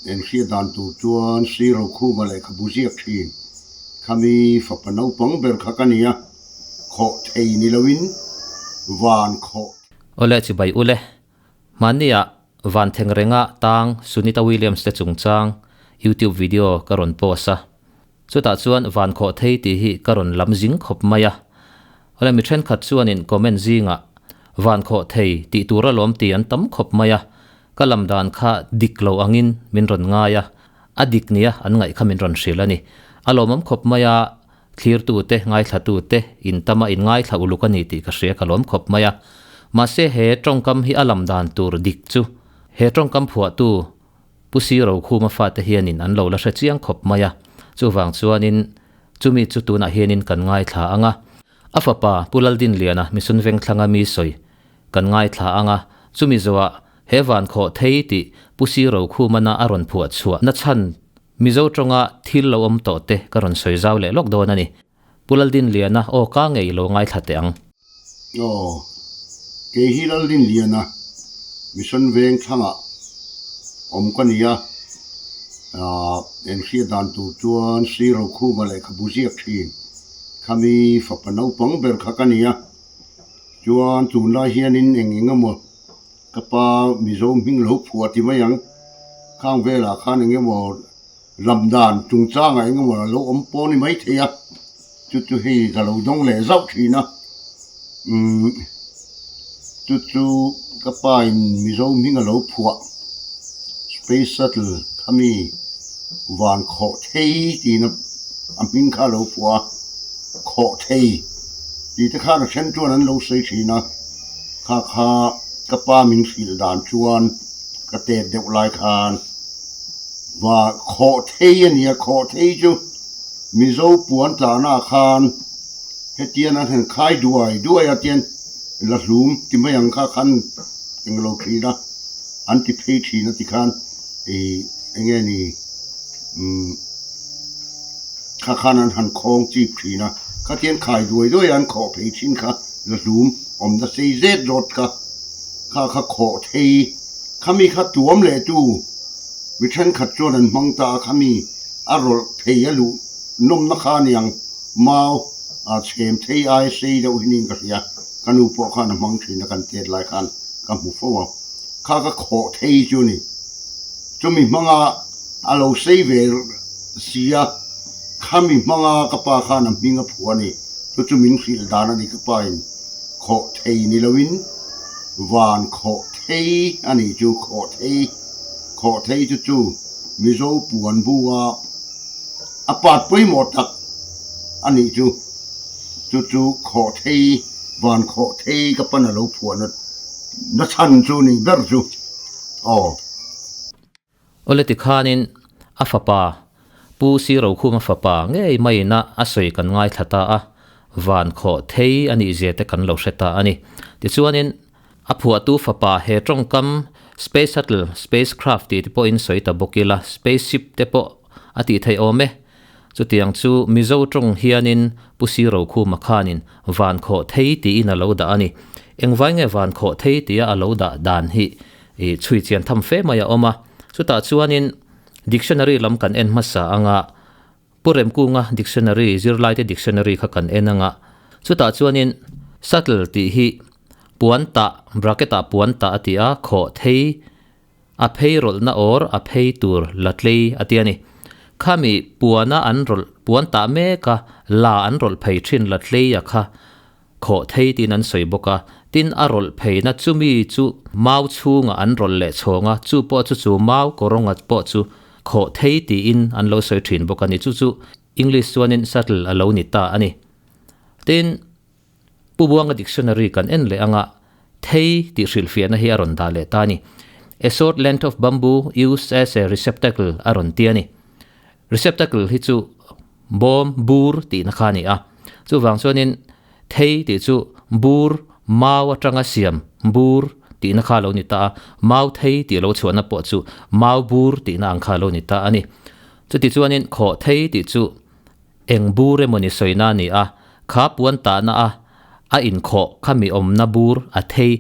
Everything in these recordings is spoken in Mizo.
Eng hriat dan tur chuan Sri Rokhuma lehkhabu ziak thin khami fapa naupang ber kha ka nia, khawh thei ni loin van khawh. Awle chibai ule, hmannia van theng renga tang Sunita Williams te chungchang YouTube video ka rawn post a. Chutah chuan van khawh thei tih hi ka rawn lam zing khawp mai a. Awle mi thenkhat chuanin comment zingah van khawh thei tih tur alawm ti an tam khawp mai a. Ka lam dan kha dik lo angin min rawn ngai a, a dik nia an ngaih kha min rawn hrilh a ni. A lawmawm khawp mai a, thlirtute, ngaithlatute in tama in ngaithla uluk a ni tih ka hria ka lawm khawp mai a. Mahse he tawngkam hi a lam dan tur dik chu he tawngkam phuahtu Pu Si Rokhuma fate hianin an lo la hre chiang khawp mai a, chuvang chuanin chumi chu tunah hianin kan ngaithla ang a. A fapa Pu Laldinliana Misun Vengthlanga mi sawi kan ngaithla ang a, chumi zawhah he van khawh thei tih Pu Si Rokhumana a rawn phuah chhuah na chhan Mizo tawnga thil lo awm tawh te ka rawn sawi zau leh lawk dawn a ni. Pu Laldinliana aw ka ngei lo ngaithla teh ang. Aw, kei hi Laldinliana Mission Veng thlangah awm ka ni a, enhriat dan tur chuan Sri Rokhuma lehkhabu ziak thin khami fapa naupang ber kha ka ni a, chuan tunlai hianin eng eng emaw ka pa Mizo hming lo phuah ti mai ang, khang velah khan eng emaw Lam dan chungchangah eng emaw lo awm pawh ni maithei a, chu chu hei ka lo dawng leh zauh thin a, umm chu chu ka pa in Mizo hming a lo phuah Space Shuttle khami van khawh thei tiin a hming kha a lo phuah a, khawh thei tih te khan a then chuan an lo sawi thin a, kha kha ka pa min hrilh dan chuan ka tet deuh lai khan. Va khawh thei a nia, khawh thei chu Mizo puan tlahna ah khan hetian an han khai duai duai a tian la hlum ti mai ang kha khan englo thin a, an ti phei thin a tikhan ih enge ni umm kha khan an han khawng chip thin a, khatian khai duai duai a an khawh phei thin kha la hlum awmna sei zet zawt kha kha kha khawh thei khami kha tuam leh tu. Mi thenkhat chuan an hmang ta a, khami a rawlh thei a luh nawmna kha aniang mau a chhem thei ai sei deuh hi niin ka hria, ka nu pawh khan a hmang thin a kan tet lai khan ka hmu fo a, kha ka khawh thei chu ni. Chumi hmanga a lo sei ve si a, khami hmanga ka pa khan a hming a phuah a ni, chu chu min hrilh dan a ni ka pa in khawh thei ni loin van khawh thei a nih chu khawh thei. Khawh thei chu chu Mizo puan bu a a part pawimawh tak a nih chu. Chu chu khawh thei van khawh thei ka pan a lo phuah na na chhan chu ni ber chu aw. Awle tikhanin a fapa Pu Si Rokhuma fapa ngei maiin a a sawi kan ngaithla ta a, van khawh thei a nih zia te kan lo hre ta a ni. Tichuanin A phuahtu fapa he tawngkam Space Shuttle, Spacecraft tih te pawhin sawi ta bawk ila, Spaceship te pawh a tih theih awm e. Chutiang chu Mizo tawng hianin Pu Si Rokhuma khanin van khawh thei tiin a lo dah a ni. Engvai nge van khawh thei tia a lo dah dan hi i chhui chian tham fe mai a awm a. Chutah chuanin Dictionary lam kan en hmasa anga Pu Remkunga Dictionary, zirlaite dictionary kha kan en anga, chutah chuanin shuttle tih hi puan tah, bracket ah puan tah a ti a, khawh thei, a phei rawlhna or a phei tur la tlei a ti a ni. Khami puana an rawlh, puan tah meka la an rawlh phei thin la tlei a kha khawh thei tiin an sawi bawk a, tin a rawlh pheina chumi chu mau chhungah an rawlh leh chhawng a, chu pawh chu chu mau kawrawnga pawh chu khawh thei tiin an lo sawi thin bawk a ni, chu chu English chuanin shuttle a lo ni ta a ni. Tin, Pu Buanga dictionary kan en leh anga thei tih hrilhfiahna hi a rawn dah leh ta a ni. A short length of bamboo used as a receptacle a rawn ti a ni. Receptacle hi chu bawm, bur tihna kha a ni a. Chuvang chuanin thei tih chu bur, mau atanga siam bur tihna kha a lo ni ta a. Mau thei tih lo chhuahna pawh chu mau bur tihna ang kha a lo ni ta a ni. Chuti chuanin khawh thei tih chu eng bur emawni sawina a ni a, kha puan tahna a a inkhawh kha mi awmna bur a thei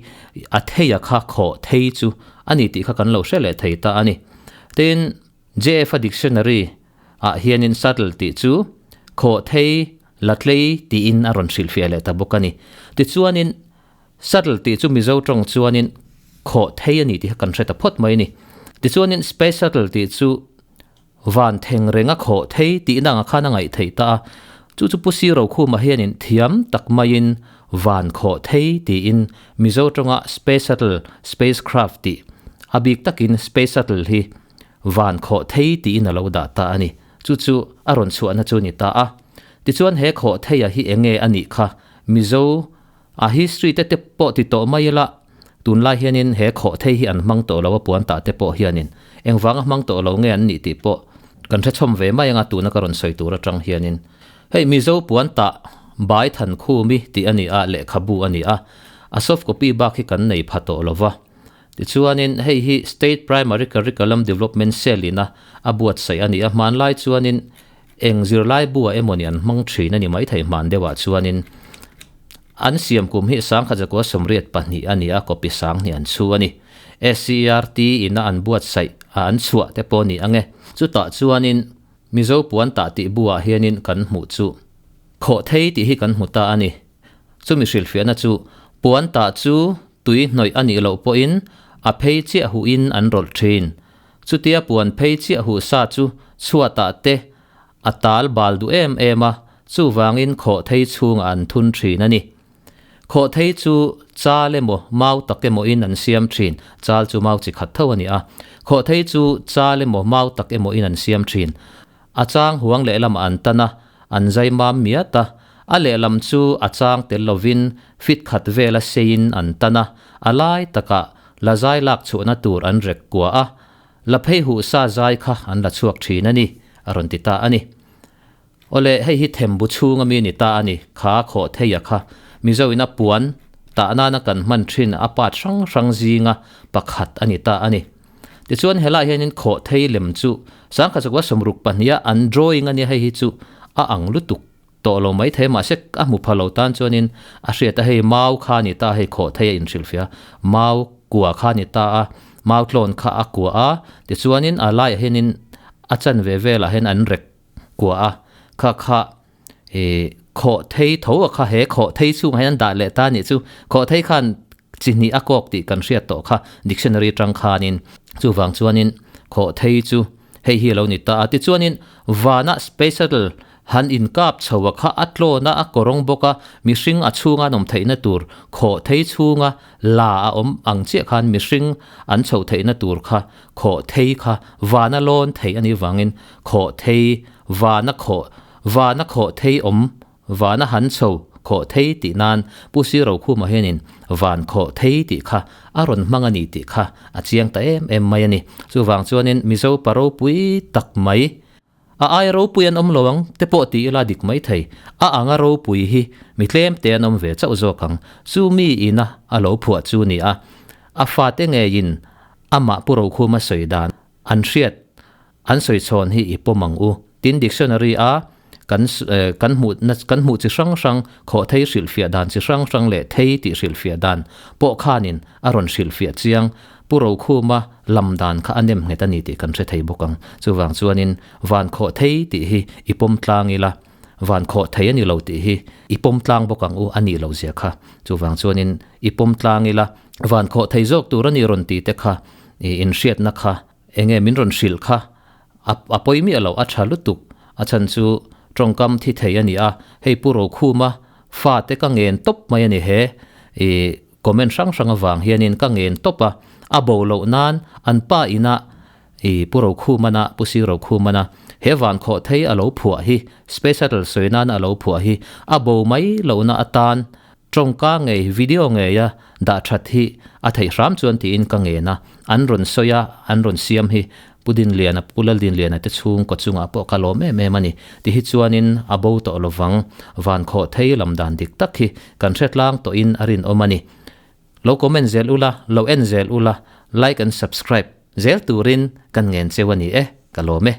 a theia kha khawh thei chu a ni tih kha kan lo hre leh thei ta a ni. Tin. JF-a dictionary ah hianin shuttle tih chu khawh thei, la tlei tiin a rawn hrilhfiah leh ta bawk a ni. Tichuanin shuttle tih chu Mizo tawng chuanin khawh thei a ni tih kha kan hre ta phawt mai a ni. Tichuanin space shuttle tih chu Van theng reng a khawh thei tihna anga khan a ngaih theih ta a, chu chu Pu Si Rokhuma hianin thiam tak maiin van khawh thei tiin Mizo tawnga Space Shuttle, Spacecraft tih a bik takin Space Shuttle hi van khawh thei tiin a lo dah ta a ni. Chu chu a rawn chhuahna chu a ni ta a. Tichuan he khawh theia hi enge a nih kha Mizo A history te te pawh ti tawh mai ila, tunlai hianin he khawh thei hi an hmang tawh lo a puan tah te pawh hianin engvanga hmang tawh lo nge an nih tih pawh kan hre chhawm ve mai anga tuna ka rawn sawi tur atang hianin hei Mizo puan tah bai than khumi tih a ni a, lehkhabu a ni a, a soft copy bak hi kan nei pha tawh lo va. Tichuanin hei hi State Primary Curriculum Development Cell ina a buatsaih a ni a, hmanlai chuanin Eng zirlai buah emawni an hmang thin a ni maithei hman deuhah chuanin an siam kum hi sangkhat zakua 82 a ni a, copy sang hnih an chhu a ni. SCERT ina an buatsaih a an chhuah te pawh ni ang e. Chutah chuanin Mizo puan tah tih buah hianin kan hmuh chu khawh thei tih hi kan hmu ta a ni. Chumi hrilhfiahna chu puan tah chu tui hnawih a nih loh pawhin a phei chiah huhin an rawlh thin. Chutia puan phei chiah huh sa chu chhuatah te a tal bal duh em em a, chuvangin khawh thei chhungah an thun thin a ni. Khawh thei chu chal emaw mau tak emaw in an siam thin, chal chu mau chi khat tho a ni a. Khawh thei chu chal emaw mau tak emaw in an siam thin. A chang huang lehlamah an tan a, an zai mam miat a, a lehlam chu a chang tel lovin fit khat vela seiin an tan a, a lai takah La zai lak chhuahna tur an rek kua a, la phei huh sa zai kha an la chhuak thin a ni, a rawn ti ta a ni. Awle, hei hi thembu chhunga mi ni ta a ni, kha khawh theia kha Mizo in a puan tah nana kan hman thin a part hrang hrang zinga pakhat a ni ta a ni. Tichuan helai hianin khawh thei lem chu sangkhat chakua 62 a an drawing a nia hei hi chu a ang lutuk. Tawh lo mai thei mahse a hmu pha lo tan chuanin a hriat a hei mau kha a ni ta hei khawh thei a inhrilhfiah a mau kua kha a ni ta a mau tlawn kha a kua a tichuanin a laiah hianin a chanve velah hian an rek kua a kha kha ih khawh thei tho a kha he khawh thei chhungah hian an dah leh ta a nih chu khawh thei khan chi hnih a kawk tih kan hriat tawh kha dictionary atang khanin chuvang chuanin khawh thei chu hei hi a lo ni ta a tichuanin vana space shuttle Han inkap chho a kha a tlawn a, a kawrawng bawk a, mihring a chhunga an awm theihna tur khawh thei chhunga la a awm ang chiah khan mihring an chhoh theihna tur kha khawh thei kha vana lawn thei a nih vangin khawh thei vana khawh vana khawh thei awm vana han chho khawh thei tih nan Pu Si Rokhuma hianin van khawh thei tih kha a rawn hmang a ni tih kha a chiang ta em em mai a ni. Chuvang chuanin Mizo pa ropui tak mai A aia ropui an awm lo ang te pawh ti ila dik mai thei. A anga ropui hi mi tlem te an awm ve chauh zawk ang. Chu mi ina a lo phuah chu ni a. A fate ngeiin amah Pu Rokhuma sawi dan an hriat an sawi chhawn hi i pawm ang u. Tin dictionary a kan kan hmuh kan hmuh chi hrang hrang khawh thei hrilhfiah dan chi hrang hrang leh thei tih hrilhfiah dan pawh khanin a rawn hrilhfiah chiang. Pu Rokhuma lam dan kha a nem nghet a ni tih kan hre thei bawk ang. Chuvang chuanin van khawh thei tih hi i pawm tlang ila, van khawh thei a ni lo tih hi i pawm tlang bawk ang u a nih loh zia kha. Chuvang chuanin i pawm tlang ila, van khawh thei zawk tur a ni rawn tih te kha i inhriatna kha enge min rawn hrilh kha a a pawi miah loh a tha lutuk. A chhan chu tawngkam thi thei a ni a, hei Pu Rokhuma fate ka ngen tawp mai a ni he i Comment hrang hrang avang hianin ka ngen tawp a, a bo loh nan an pa inah i Pu Rokhumana, Pu Sir Rokhumana, he van khawh thei a lo phuah hi, Space Shuttle sawi nana a lo phuah hi, a bo mai lohna atan tawngka ngei, video ngeia dah that hi a theih hram chuan tiin ka ngen a, an rawn sawi a, an rawn siam hi Pu Dinliana, Pu Laldinliana te chhungkaw chungah pawh ka lawm em em a ni. Ti hi chuanin a bo tawh lovang. Van khawh thei lam dan dik tak hi kan hre tlang tawhin a rinawm a ni. Lo comment zel ula, lo en zel ula, like and subscribe zel turin kan ngen cheu a ni e, ka lawm e.